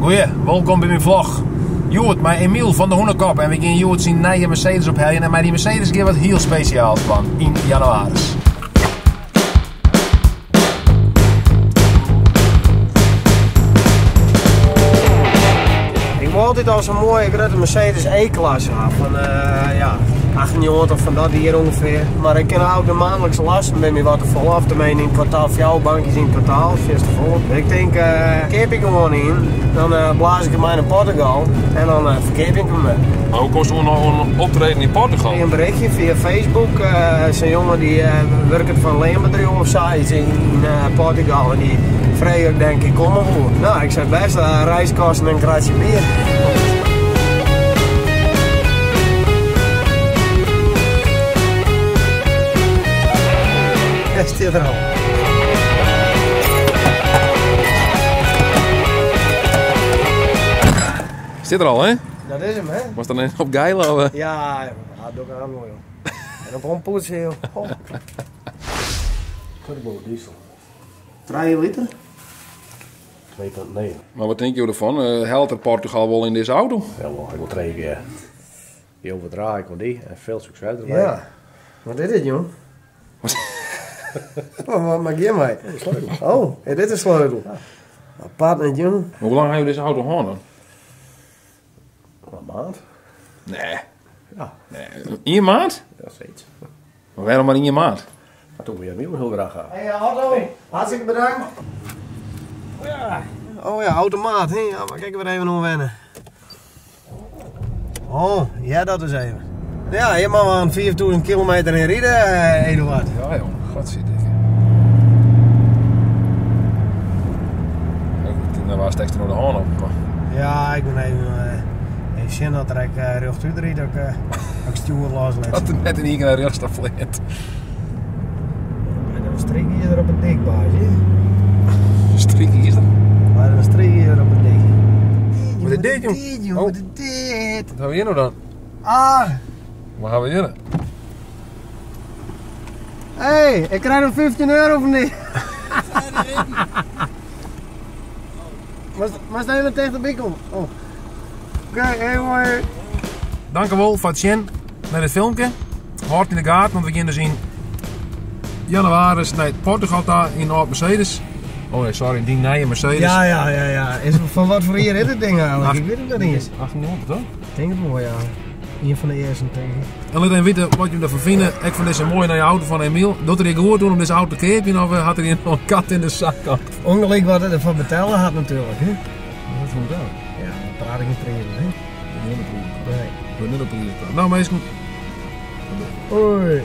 Goeie, wolkom by myn vlog. Hjoed mei Emiel fan de Hûnekop en we gean hjoed syn nije Mercedes opheljen en mei dy Mercedes gean wat hiel spesjaals dwaan yn jannewaris. Ik wol altyd al zo'n mooie grutte Mercedes E-klasse ha fan uh, ja, 98 fan dat jier ûngefear. Mar ik kin ook de maandelijkse lasten by my wat te folle of tenminste yn it kwartaal fjouwer bankjes yn it kwartaal, fierste folle. Ik tink, uh, keap ik gewoan ien, dan uh, blaas ik him mei nei Portugal en dan uh, ferkeap ik him wer. Maar hoe komst oan optreden yn Portugal? In berichtje fia Facebook, uh, Sa'n jonge dy uh, wurket foar in leanbedriuw of sa iets yn uh, Portugal en dy frege ik denk ik komme woe. Nou, ik sei best, uh, reiskosten en kratsje bier. Hij stiet der al. Stiet der al, hè? Dat is him, hè? Was er net op geil of? Ja, ja, doe ik aan mooi, joh. En op ompoetsen, joh. Oh. Turbo diesel. 3 liter? 2.9. Maar wat tinke jo derfan? Uh, hellet er Portugal wol yn dizze auto? Ja, wel, ik wil trije kear. Heel wat draai ik die en veel succes ermee. Ja. Wat is dit, jong? Wat maak je mee? Sleutel. Oh, ja, dit is sleutel. Apart net, jong. Hoe lang ha jo dizze auto hân dan? Een maand. Nee. Ja. Nee. Ien maand? Ja, zoiets. Maar waarom maar ien maand? Maar toen wil je hem heel graag gaan. Hey Otto, hartstikke bedankt. Ja. Oh ja, automaat, hè? Ja, maar kijk weer even hoe wennen. Oh, ja, dat is even. Ja, je mag wel een 4000 kilometer in rijden, Eduard. Ja, jong. Godzijdank. Daar was het extra de hand op. Maar... Ja, ik ben even, even zien dat er ik uh, rjochtuit rijd, dat ik, uh, dat ik stuur loslaat. Dat er net in één keer naar rechts vliegt. En een strik hier op het dik, baas. Strik hier? Maar een strik hier op het dik. Wat is dit, jong? Oh. Wat is dit? Wat hebben we hier nou dan? Ah! Waar gaan we hier? Hé, hey, ik krijg nog 15 euro van die. Maar sta even tegen de bikkel. Oh. Oké, okay, hey, mooi. Dank u wel voor het zien naar dit filmpje. Hâld yn de gaten, want we gean dus yn jannewaris nei Portugal ta yn âld Mercedes. Oh nee, sorry, dy nije Mercedes. Ja, ja, ja, ja. Is, van wat voor jaar is dit ding eigenlijk? Ik weet het nog niet eens. 98, toch? Ik denk het wel, ja. Een van de eerste, denk ik. En lit even weten wat jullie ervan vinden. Ik vind deze mooie nieuwe auto van Emiel. Doet er goed doen om deze auto te kopen of had hij nog een kat in de zak? Ongelijk wat hij ervan betalen had natuurlijk, hè? Wat voor betalen? Ja, dan praat ik niet prijzen, hè? Niet op prijzen. Nee. Ik ben niet op prijzen. Nou, mensen. Hoi.